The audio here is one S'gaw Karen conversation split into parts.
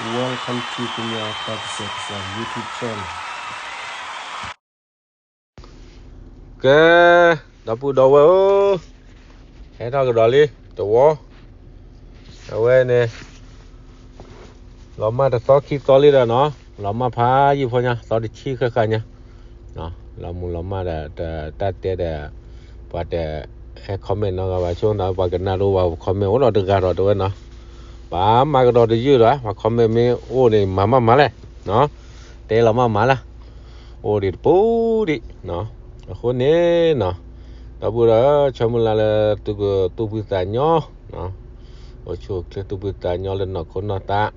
Welcome to Kenya Pakistan YouTube channel. ကဲ, ဒီပုၢ်ဒီဝဲၢ်ဧၢ, ဟဲထီၣ်ကဒီးလံ တဝီ, အဝဲန့ၣ် လီၤမၢ်တသီခံသီလံဒီးနီၤ, လီၤမၢ်ဖးယံာ်ဖိညါ သီတဆံဃၣ်ဃၣ်ညါ, လီၤမူလီၤမၢ်ဒီး တၢ်တဲဒီး ပှၤတဟဲ comment နီတဂၤဘၣ်, ဆိသးပှၤကနၣ်တအိၣ်ဘၣ် ပှၤ comment အိၣ်ဒီးတဂၤဒီးတဲဝဲနီၤ, ပှၤမၤကဒီးတယုၢ်ဒီး ပှၤ comment မ့ၢ်အိၣ်န့ၣ် မၤမးမၤလဲၣ်, တဲလီၤမၢ်မၤလၢ အိၣ်ဒံးတပူၤဒံး, အဃိန့ၣ်နီၤ, ဒီပုၢ်ဒီဝဲၢ် ဆၢမုၢ်လၢ်လၢသုကသူၣ်ဖှံသးညီ, အိၣ်ဆူၣ်အိၣ်ချ့သူၣ်ဖှံသးညီလၢနီၢ်ခိနီၢ်သး,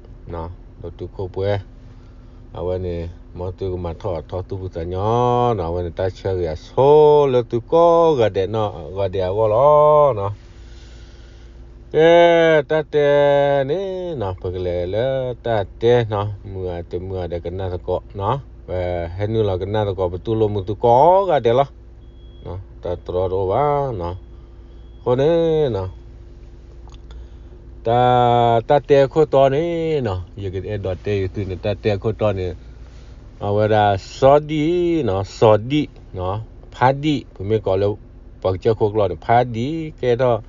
ဒီးသုခိၣ်ပှဲၤ, အဝဲန့ၣ် မ်သုကမၤထီၣ်ထီသူၣ်ဖှံသးညီနီၤ, အဝဲန့ၣ်တၢ်ဆၢဂ့ၤအဆိလၢသုကိးဂၤဒဲးနီၤ, ဂၤဒဲးအဂီၢ်လီၤ. ကဲ, တၢ်တဲန့ၣ်နီၤ ပကလဲၤလၢတၢ်တဲနီၤ, မုာ်ဂ့ၤတမုာ်ဂ့ၤဒီးကနၣ်သကိးနီၤ, ပဟဲနုာ်လီၤကနၣ်သကိး ပတူၢ်လိာ်မုာ်သုကိးဂၤဒဲးလီၤ. တၢ်တြီတအိၣ်ဘၣ်နီၤ, အဃိန့ၣ်နီၤ တၢ်, တၢ်တဲအခိၣ်တီန့ၣ်နီၤ, ယကအဲၣ်ဒိးတဲယသုန့ၣ် တၢ်တဲအခိၣ်တီန့ၣ်, အဝဲဒၣ် စီၤဒံၣ်နီၤ, စီၤဒံၣ်နီၤ, ဖါဒံၣ် ပမ့ၢ်ကိးလၢ ပှၤကစၢၢ်ခိၣ်ကျိာ်န့ၣ် ဖါဒံၣ်ကဲထီၣ်,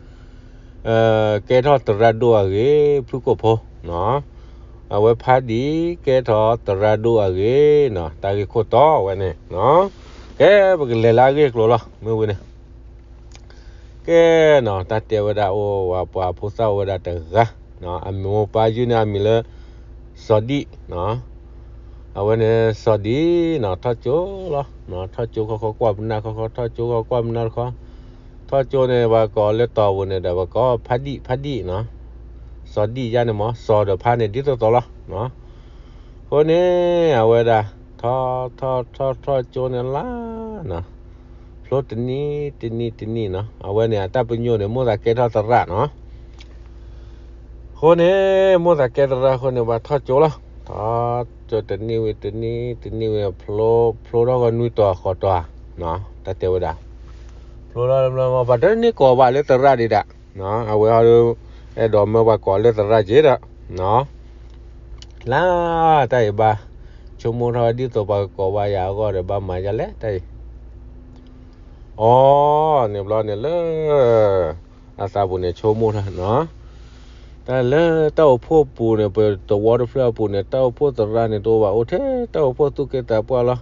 ကဲထီၣ်သရၣ်ဒိၣ်အဂ့ၢ် ဖုၣ်ကိာ်ဖိနီၤ, အဝဲဖါဒံၣ်ကဲထီၣ်သရၣ်ဒိၣ်အဂ့ၢ်နီၤ, တၢ်ဂ့ၢ်ခိၣ်တီဝဲန့ၣ်နီၤ, ကဲ ပကလဲၤလၢအဂ့ၢ်အကျိၤလီၤ မ့ၢ်ဝဲန့ၣ် ကဲနီၤ, တၢ်တဲဝဲဒၣ်အိၣ်ဝဲပှၤဖိသၣ်အိၣ်ဝဲဒၣ်တဂၤ, အမိၢ်ပၢ်ယုၢ်န့ၣ်အမံၤလၢ စီၤဒံၣ်နီၤ, အဝဲန့ၣ်စီၤဒံၣ်နီၤ ထီၣ်ကၠိလီၤ, ထီၣ်ကၠိခီခီကွၢ်ပနၢ်ခီခီ ထီၣ်ကၠိခီကွၢ်ပနၢ်တခီ, ထီၣ်ကၠိန့ၣ် ပှၤကိးလၢတီၤပူၤန့ၣ်ဒီး ပှၤကိးဖါဒံၣ် ဖါဒံၣ်နီၤ, စီၤဒံၣ်ယါန့ၣ်မ့ၢ် စီၤဒီးဖါန့ၣ်ဒ်သိးသိးလီၤ. အဃိန့ၣ် အဝဲဒၣ် ထီၣ်ထီၣ်ထီၣ်ထီၣ်ကၠိန့ၣ်လၢနီၤ, ဖျိတနံၣ်တနံၣ်တနံၣ်နီၤ, အဝဲန့ၣ် အတၢ်ပညိၣ်န့ၣ် မိၣ်သးကဲထီၣ်သရၣ်နီၤ, အဃိန့ၣ် မိၣ်သးကဲသရၣ်အဃိန့ၣ် ပှၤထီၣ်ကၠိလီၤ, ထီၣ်ကၠိတနံၣ်ဝံၤတနံၣ် တနံၣ်ဝံၤ ဖျိ, ဖျိထီၣ်ဂီၤနွံတီၤဃိးတီၤ, တၢ်တဲဝဲဒၣ်, ဖျိထီၣ် ပှၤတန့ၢ်ကိးဘၣ်လၢသရၣ်ဒံးဒၣ်, အဝဲဟီဒီး အဲၣ်ဒိးမၢပှၤကိးလၢသရၣ်က့ၤဒီး လၢတၢ်အံၤဘၣ်, ဆိကမိၣ်ထီၣ်ဒ်သိးပှၤကကိးဘၣ်ယၤအဂီၢ်ဒီး ဘၣ်မၤယၤလဲၣ်တၢ်အံၤ, အီၤ န့ၣ်ဘျီန့ၣ်လၢ အသးပူၤန့ၣ် ဆိကမိၣ်ထီၣ်နီၤ, တၢ်လၢတၢ်အိၣ်ဖှိၣ်ပူၤန့ၣ် ပတဝီတဖျၢၣ်အပူၤန့ၣ် တၢ်အိၣ်ဖှိၣ်သရၣ်န့ၣ် တအိၣ်ဘၣ် အိၣ်ထဲတၢ်အိၣ်ဖှိၣ်သူၣ်က့သးပှၢ်လီၤ.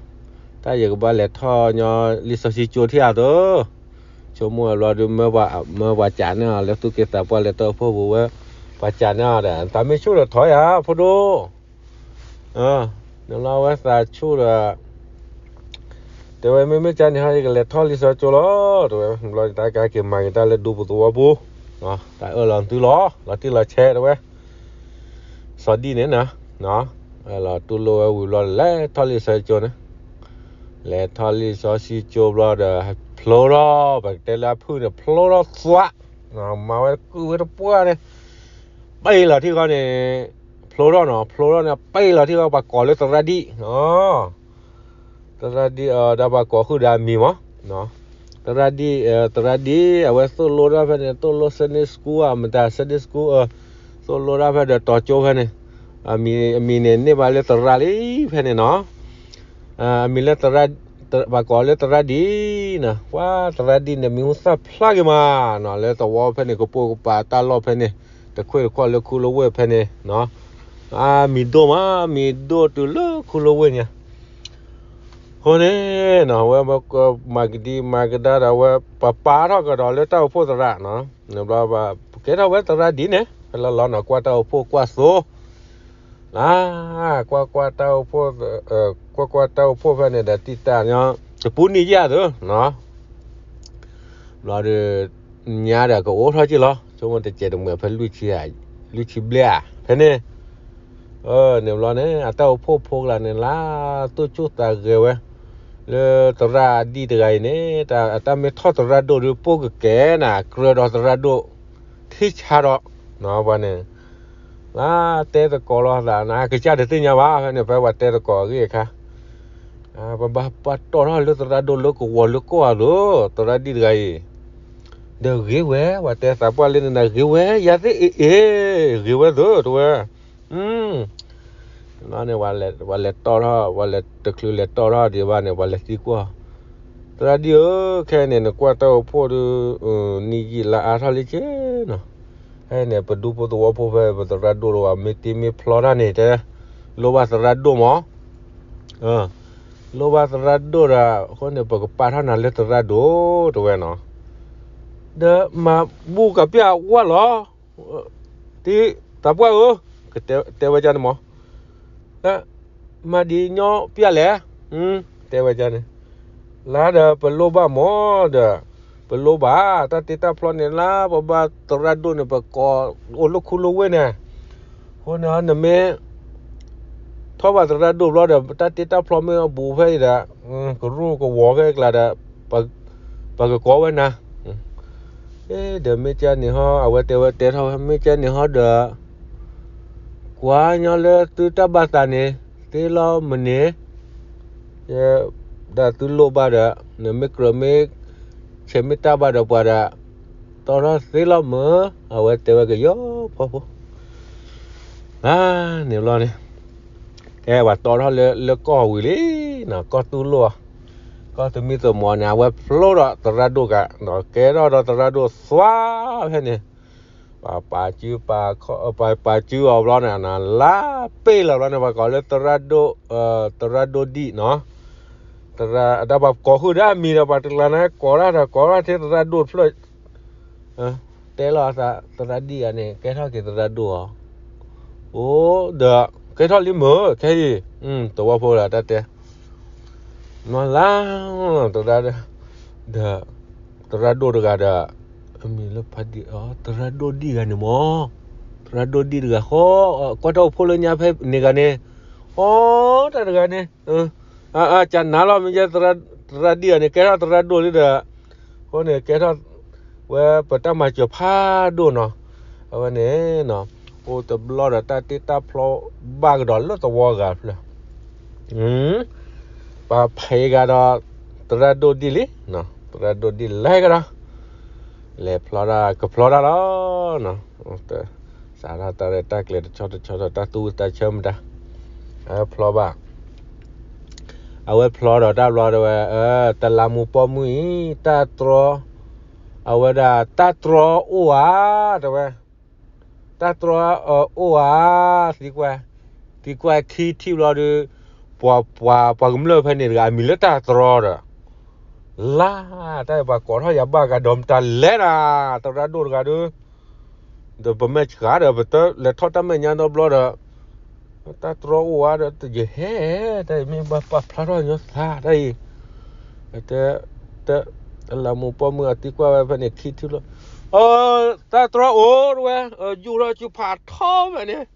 တၢ်ယကဘၣ်လဲၤထီၣ်ညီလံာ်စီဆှံကၠိထံၣ်အသိး, ဆိကမိၣ်ဝဲဘျီဒုး မၢပှၤကးန့ၢ်အီၤလၢသူၣ်က့သးပှၢ်လၢတၢ်အိၣ်ဖှိၣ်ပူၤဝဲ, ပှၤကးန့ၢ်အီၤဒီး သးမ့ၢ်ဆူၣ်ဒီးထီၣ်ယၤဖိဒိၣ် နလီၤဝဲသးဆူၣ်ဒီး တဲဝဲ မ့မ့ၢ်ကန့ၣ်ဟီ ယကလဲၤထီၣ်လံာ်စီဆှံကၠိလီၤ တဲဝဲ, ဘျီတၢ်ကက့ၤမၤက့ၤတၢ်လၢ ဒူပူၤသဝီပူၤ, တၢ်အၢၣ်လီၤသုလီၤ လီၤတံၢ်လီၤဆဲးတဲဝဲ, စီၤဒံၣ်န့ၣ်နီၤ, လီၤတူၢ်လိာ်ဝဲဝံၤဘျီ လဲၤထီၣ်လံာ်စီဆှံကၠိန့ၣ်, လဲၤထီၣ်လံာ်စီဆှံကၠိဘျီဒီး ဖျိထီၣ် ပကတဲလၢအဖုၣ်န့ၣ် ဖျိထီၣ်သွး, မၤဝဲကုၢ်ဝဲတပှၢ်န့ၣ် ပ့ၢ်လီၤထံဃီန့ၣ်, ဖျိထီၣ်နီၤ ဖျိထီၣ်န့ၣ် ပ့ၢ်လီၤထံဃီ ပှၤကိးလၢသရၣ်ဒံၣ်, သရၣ်ဒံၣ် ဒီးပှၤကိးဃုာ်ဒီးအမံၤမး, သရၣ်ဒံၣ်, သရၣ်ဒံၣ်အဝဲသိၣ်လိတၢ်ဖဲန့ၣ် သိၣ်လိ Sunday school အမတၤ Sunday school, သိၣ်လိတၢ်ဖဲဒီးတီၤကၠိဖဲန့ၣ်, အမံၤန့ၣ်န့ၢ်ဘၣ်လၢသရၣ်လံဖဲန့ၣ်နီၤ အမံၤလၢသရၣ်, ပှၤကိးလၢသရၣ်ဒံၣ်နီၤ, ပှၤသရၣ်ဒံၣ်န့ၣ် မံၤဟူသၣ်ဖျါက့ၤမးနီၤ, လၢသဝီဖဲန့ၣ် ကပိာ်ကပၤတၢ်လီၢ်ဖဲန့ၣ်, တခွ့ၣ်တခွီၣ်လၢခူလၢဝ့ၢ်ဖဲန့ၣ်နီၤ, အမံၤဒိၣ်မး မံၤဒိၣ်တုၤလၢခူလၢဝ့ၢ်ညါ, အဃိန့ၣ်နီၤ အဝဲမၤကဒံမၤကဒါဒီး အဝဲပပာ်ထီၣ်ကဒီးလၢတၢ်အိၣ်ဖှိၣ်သရၣ်နီၤ, ဘျီပကဲထီၣ်ဝဲသရၣ်ဒံၣ်န့ၣ် ဖဲလီၤလီၤနီၤ ကွၢ်တၢ်အိၣ်ဖှိၣ်ကွၢ်သိ လၢ ကွၢ်ကွၢ်တၢ်အိၣ်ဖှိၣ်, ကွၢ်ကွၢ်တၢ်အိၣ်ဖှိၣ်ဖဲန့ၣ်ဒီး တံၢ်တၢ်ညီ တပူၤနံၣ်ယဲၢ်သုနီၤ, ဘျီဒီး ညါဒီးကအိၣ်ထီၣ်က့ၤလီၤ ဆိကမိၣ်တစဲးတမှဲးဖဲ လွံၢ်ဆံဘျဲၣ်ဧါ ဖဲန့ၣ်, န့ၣ်ဘျီန့ၣ် အတၢ်အိၣ်ဖှိၣ်ဖိကျါန့ၣ် လၢသူၣ်ဆူၣ်သးဂဲၤဝဲ လၢသရၣ်ဒံၣ်တဂၤအံၤန့ၣ် အတၢ်မ့ၢ်ထီၣ်သရၣ်ဒိၣ်ဒီး ပိၢ်ကကဲနၤ ကြၢးဒီးသရၣ်ဒိၣ် ထံဆါဒီး ပှၤန့ၣ် လၢတဲသကိးလိာ်သးန့ၣ် ကစၢ်တသ့ၣ်ညါဘၣ် ဖဲန့ၣ် ဖဲပှၤတဲသကိးအဂ့ၢ်အခါ ပဘၣ်ပာ်တီၢ်ထီၣ်လၢသရၣ်ဒိၣ်လၢကဝီၤလၢကီၢ်ဧါသိး သရၣ်ဒံၣ်တဂၤအံၤ, ဒီးဂ့ၤဝဲ ပှၤတဲသးပှၢ်လၢန့ၣ် ဂ့ၤဝဲ ယၤသ့ၣ်အ့ၣ်အ့ၣ် ဂ့ၤဝဲသိး တဲဝဲ, န့ၣ် ပှၤလဲၤတီၢ်ထီၣ် ပှၤလဲၤတချုးလဲၤတီၢ်ထီၣ်ဒံးဘၣ်န့ၣ် ပှၤလဲၤသံကွၢ်, သရၣ်ဒံၣ်ဧၢ, ခဲအံၤန့ၣ် နကွၢ်တၢ်အိၣ်ဖှိၣ်ဒီး နံၣ်ယံာ်လါအါထီၣ်လံက့နီၤ, ဖဲန့ၣ် ပဒူဖိသဝီဖိဖဲ ပသရၣ်ဒိၣ်တဝဲ မ့ၢ်တ့မ့ၢ်ဖျီတၢ်န့ၣ် တဲ လိၣ်ဘၣ်သရၣ်ဒိၣ်မး, လိၣ်ဘၣ်သရၣ်ဒိၣ်ဒီး အဃိန့ၣ် ပကပာ်ထီၣ်နၤလၢသရၣ်ဒိၣ်တဝဲနီၤ, ဒီးမၤဘူၣ်ကးပျၢ်ဝဲလီၤ, တံၤသးပှၢ်ဧၢ, တဲဝဲဒ်န့ၣ်မး, မၤဒ်ညီပျၢ်လဲၣ်, တဲဝဲဒ်န့ၣ်, လါဒီးပလိၣ်ဘၣ်မးဒီး, ပလိၣ်ဘၣ် တၢ်တ့တၢ်ဖျီန့ၣ်လၢ ပဘၣ်သရၣ်ဒိၣ်န့ၣ် ပကိးအိၣ်လၢခူလၢဝ့ၢ်န့ၣ်, အဃိန့ၣ် နမ့ၢ် ထီၣ်ဘၣ်သရၣ်ဒိၣ်ဘျီဒီး တၢ်တ့တၢ်ဖျီမ့ၢ်အဘူးဖဲအံၤဒီး ကရူၢ်ကဝီၤခဲအကျါဒီး ပကကိးဝဲနၤ, ဒီးမ့ၢ်ကန့ၣ်ဟီ အဝဲတဲဝဲတဲထီၣ်ဝဲ မ့ၢ်ကန့ၣ်ဟီဒီး ကွၢ်ညီလၢသုတၢ်ဘၣ်သးန့ၣ် သ့လီၤမုၢ်န့ၣ်, ဒ်သုလိၣ်ဘၣ်ဒီး နမ့ၢ်ကြၢးမ့ၢ် ဆဲးမ့ၢ်တၢ်ဘၣ်ဒီးပှၤဒီး တီထီၣ်သ့လီၤမုၢ်, အဝဲတဲဝဲကယီဖီဖိ န့ၣ်ဘျီန့ၣ်, ကဲပှၤတီထီၣ်လၢကီၢ်ဝံၤလံနီၤ, ကီၢ်သူလ့ၣ်, ကီၢ်သမံသမိးန့ၣ် အဝဲဖျိဒီးသရၣ်ဒိၣ်ကး, ကဲထီၣ်ဒီးသရၣ်ဒိၣ်သွါဖဲန့ၣ်, ပှၤပာ်စု ပှၤပာ်စုအီၤဘျီန့ၣ် လါပ့ၢ်လီၤဘျီန့ၣ် ပှၤကိးလၢသရၣ်ဒိၣ်, သရၣ်ဒိၣ်ဒံၣ်နီၤ, သရၣ်ဒၣ်ပှၤကိးဃုာ်ဒၣ်အမံၤဒီး ပှၤတကျါန့ၣ် ကိးဒၣ်ဒီး ကိးဒၣ်ထဲသရၣ်ဒိၣ်တဖျၢၣ် တဲလီၤအသး သရၣ်ဒံၣ်ဂၤန့ၣ် ကဲထီၣ်က့ၤသရၣ်ဒိၣ်အီၤ, အိၣ်ဒီး ကဲထီၣ်လံမုၢ် ခဲအံၤ, သဝီဖိဒီးတၢ်တဲ, နီၤလါ, သရၣ်, ဒီး သရၣ်ဒိၣ်တဂၤဒီး အမံၤလၢဖးဒံး, သရၣ်ဒိၣ်ဒံၣ်ဂၤန့ၣ်မး, သရၣ်ဒိၣ်ဒံၣ်တဂၤဃီ, ကွၢ်တၢ်အိၣ်ဖှိၣ်လၢညါဖဲန့ၣ်ဂၤန့ၣ်, အိၣ်တၢ်တဂၤန့ၣ် ကနၤလီၤ မ့ၢ်ကဲ သရၣ်ဒံၣ်ဂၤန့ၣ် ကဲထီၣ်သရၣ်ဒိၣ်လံဒီး, အဃိန့ၣ် ကဲထီၣ်ဝဲ ပတၢ်မၤစၢၤဖးဒိၣ်နီၤ, အဝဲန့ၣ် အိၣ်တဘျီဒီး တၢ်တ့တၢ်ဖျီဘၣ်ကဒီးလၢသဝီဂၤဖျၢၣ်, ပှၤဖံးဂၤဒီး သရၣ်ဒိၣ်ဒံၣ်လံ, သရၣ်ဒိၣ်ဒံၣ်လဲၤကဒီး, လဲၤဖျီတၢ်ကဖျီတၢ်လီၤ, စးထီၣ်တၢ်ရဲၣ်တၢ်ကျဲၤတဆီတဆီဒီး တၢ်သူၣ်ဝံၣ်တၢ်ဆၢမတၤ, ဖျီဘၣ်, အဝဲဖျီဒီးတၢ်ဘျီတဲဝဲ, တလးမူပိာ်မုၣ်အံၤ တၢ်တြီ, အဝဲဒၣ်တၢ်တြီအိၣ်ဧါ, တဲဝဲ တၢ်တြီအိၣ်ဧါ, သံကွၢ်, သံကွၢ်ခံထံၣ်ဘျီဒီး, ပှၤပှၤပှၤကမျၢၢ်ဖဲန့ၣ်တဂၤ အမံၤလၢတၢ်တြီဒီး, လါ, တၢ်ပှၤကိးထီၣ်ယၤဘၣ်ကဒီးမတၤလဲၣ်နၤ, သရၣ်ဒိၣ်တဂၤဒီး, ဒီးပမဲာ်ဆှးဒီး ပတလဲၤထီၣ်တၢ်မဲာ်ညါဒီဘျီဒီး, တၢ်တြီအိၣ်ဧါဒီး ယဟဲ, တၢ်အံၤမ့ၢ်ဘၣ်ပာ်ဖျါထီၣ်ညီသး တၢ်အံၤ, တၢ်, တၢ်လးမူပိာ်မုၣ်အသံကွၢ်ဝဲဖဲန့ၣ်ခံထံၣ်လီၤ, တၢ်တြီအိၣ်တဲဝဲ, ယူၤထီၣ်ဆူဖးထီဖဲန့ၣ်,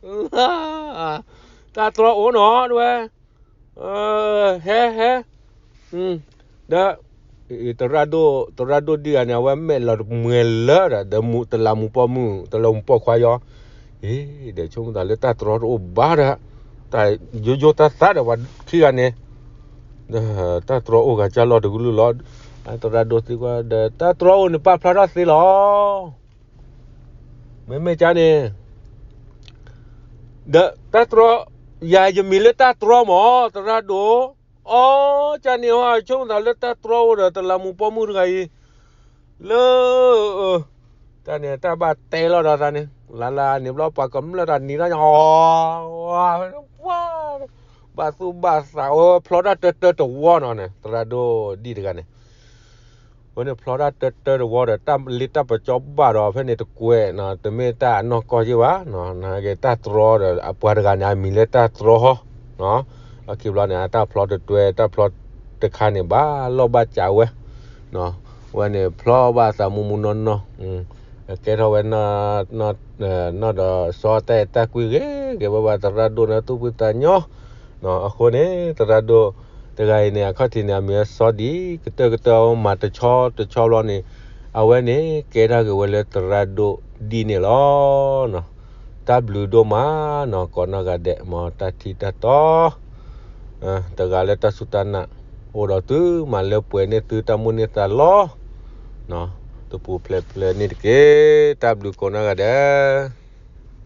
တၢ်တြီအိၣ်နီၤတဲဝဲ, ဟဲဟဲ, ဒီး သရၣ်ဒိၣ် သရၣ်ဒိၣ်ဒံၣ်ဂၤန့ၣ် အဝဲမဲာ်လီၤတမှဲၤလၢဒီး ဒီးမူ တလးမူပိာ်မုၣ် တလးမူပိာ်ခွါယီၤ, အ့ ဒီးဆိကမိၣ်သးလၢတၢ်တြီတအိၣ်ဘၣ်ဒီး, တၢ်ယိယိတၢ်သးဒီးပှၤခံဂၤန့ၣ်, ဒီးတၢ်တြီအိၣ်ဂၤကၢ်လီၤတကလုာ်လီၤ, သရၣ်ဒိၣ်သံကွၢ်ဒီး တၢ်တြီအိၣ်န့ၣ်ပာ်ဖျါထီၣ်သ့လီၤ မ့မ့ၢ်ကန့ၣ်, ဒီးတၢ်တြီ, ယၤယမံၤလၢတၢ်တြီမး သရၣ်ဒိၣ်, အီ ကန့ၣ်ဟီ ဆိကမိၣ်သးလၢတၢ်တြီအိၣ်ဒီး တလးမူပိာ်မုၣ်တဂၤအံၤ, လၢ တၢ်န့ၣ် တၢ်ဘၣ်တဲလီၤဒီးသးန့ၣ် လၢ်လၢ်န့ၣ်ဘျီ ပှၤကမျၢၢ်တၢ်နံၤတၢ်ညါ အီ ဘၣ်သူၣ်ဘၣ်သး အဝဲဖျီတၢ်တၢတၢတဝီနီၤန့ၣ် သရၣ်ဒိၣ်ဒံၣ်တဂၤန့ၣ် အဝဲန့ၣ်ဖျီတၢ်တၢတၢတဝီဒီး တၢ်လ့တၢ်ပစီဘၣ်ဒီး ဖဲန့ၣ်တကွဲးနီၤ တမ့ၢ်တၢ်အနီၢ်ကီၢ်ယ့ၢ်ဘၣ်နီၤ နာ်က့တၢ်တြီဒီး အပှၤတဂၤန့ၣ် အမံၤလၢတၢ်တြီဟီနီၤ အခံဘျီန့ၣ် အတၢ်ဖျီတတွဲ တၢ်ဖျီတခါန့ၣ် ဘၣ်လီၢ်ဘၣ်စးဝဲနီၤ အဝဲန့ၣ်ဖျီဘၣ်အသးမူမူနီၢ်နီၢ် ကဲထီၣ်ဝဲ နီၢ်ဒီးစီၤတၢ်အဲၣ်တၢ်ကွံဂ့ၤဂ့ၤဝဲဘၣ်သရၣ်ဒိၣ်န့ၣ် သူၣ်ဖှံသးညီနီၤ အဃိန့ၣ် သရၣ်ဒိၣ်တဂၤအံၤန့ၣ် အခီၣ်ထံးန့ၣ် အမံၤစီၤဒံး ကတၢၢ်ကတၢၢ်မၤတဆီတဆီဘျီန့ၣ် အဝဲန့ၣ် ကဲထီၣ်က့ၤဝဲလၢသရၣ်ဒိၣ်ဒံးန့ၣ်လီၤ. တၢ်ဘျုးဒိၣ်မးနီၤ ကိးနီၢ်ဂၤဒဲး မ်တၢ်ထံၣ်တၢ်တီ တဂၤလၢတၢ်စူၢ်တၢ်နာ် အိၣ်ဒီးသုမၤလၢပှဲၤန့ၢ်သုတၢ်မုၢ်န့ၢ်သးလီၤ. တပူၤဖျဲးဖျဲးန့ၣ်တက့ၢ်. တၢ်ဘျုးကိးနီၢ်ဂၤဒဲး